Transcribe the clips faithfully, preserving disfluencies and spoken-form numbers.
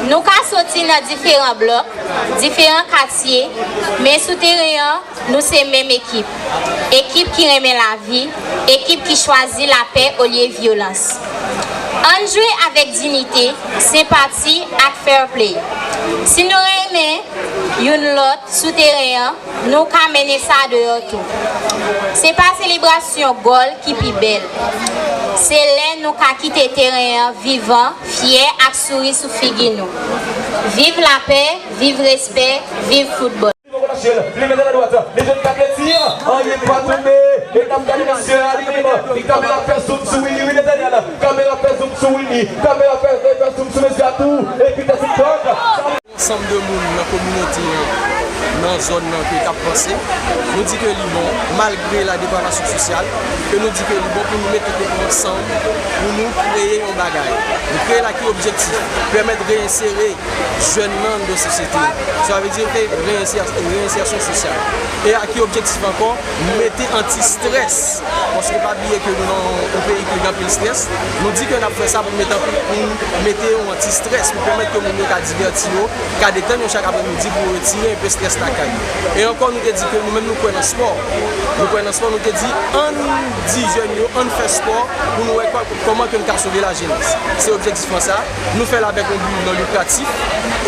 Nou ka soti nan diferan blòk, diferan katye, men sou teren an, nou se menm ekip. Ekip ki renmen lavi, ekip ki chwazi lapè olye vyolans. Ann jwe avèk diyite, senpati ak fair play. Si nou renmen youn lòt sou teren an, nou ka mennen sa deyò tou. Se pa selebrasyon gòl ki pi bèl. Se lè nou ka kite teren an vivan, fyè ak souri sou figi nou. Viv lapè, viv respè, viv foutbòl. Li mete nan dwat, li jwenn kat leti, anyen pa tonbe. E n ap gade mesye a li menm, li kanpe l ap fè zoom sou Willy, wi, Nathaniel. Kanpe l ap fè zoom sou Willy, kanpe l ap fè, fè zoom sou mesye a tou. E ki tèt li kòk. Ansanm de moun nan kominote an, nan zòn nan ke t ap panse, nou di ke li bon, malgre la depravasyon sosyal, ke nou di ke li bon pou nou mete tèt nou ansanm, pou nou kreye yon bagay. Nou kreye l ak ki objektif? Pèmèt reyensere jèn nan anndan sosyete. Sa vle di, reyensè-, reyensèsyon sosyal. E ak ki objektif ankò? Mete anti-strès. Paske pa bliye ke nou nan yon peyi ki gen anpil strès. Nou di ke n ap fè sa pou mete anpil, pou mete yon anti-strès, pou pèmèt ke moun yo ka divèti yo, ka detann yo chak aprèmidi pou yo retire enpe strès lakay yo. E ankò, nou te di ke nou menm nou kwè nan spò. Nou kwè nan spò, nou te di, ann di jèn yo, ann fè spò pou nou wè kò-, kòman ke n ka sove lajenès. Se objektif lan sa. Nou fè l avèk yon bi non likratif,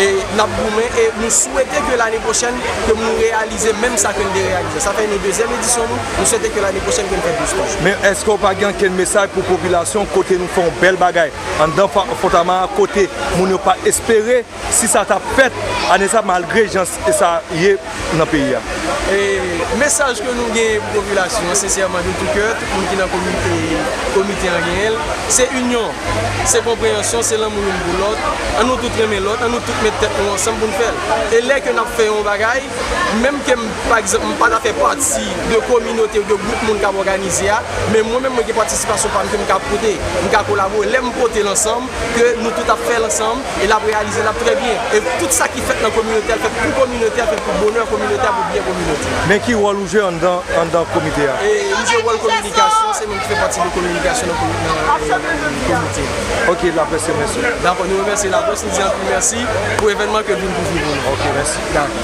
e n ap goumen, e nou swete ke lane pwochèn, ke nou reyalize menm sa ke n te reyalize. Sa fè nou dezyèm edisyon nou, nou swete ke lane pwochèn ke n fè plis toujou. Men èske w pa gen ankenn mesaj pou popilasyon kote nou fè yon bèl bagay anndan Fa-, Fontamara, kote moun yo pa espere si sa t ap fèt ane sa, malgre jan s-, sa ye nan peyi a? E mesaj ke nou genyen pou popilasyon an, sensèman, de tou kè, tout moun ki nan komite, komite an genyen l, se inyon, se konpreyansyon, se lanmou youn pou lòt. Ann nou tout renmen lòt, ann nou tout met tèt nou ansanm pou n fè l. E lè ke n ap fè yon bagay, menm ke m, pa egzanp, m pa ta fè pati de kominote ou de gwoup moun k ap òganize a, men mwen menm, mwen gen patisipasyon pa m ke m ka pote, m ka kolabore. Lè m pote l ansanm, ke nou tout ap fè l ansanm, e l ap reyalize, l ap trè byen. E tout sa ki fèt nan kominote a, l fèt pou kominote a, l fèt pou bonè kominote a, pou byen kominote a. Men ki wòl ou jwe anndan, anndan komite a? E m jwe wòl kominikasyon, se mwen ki fè pati de kominikasyon nan komi-, nan, e, komite a. Ok, laprès, mèsi. Dakò, nou remèsye laprès, nou di anpil mèsi pou evènman ke l vin kouvri pou nou. Ok, mèsi. Dakò.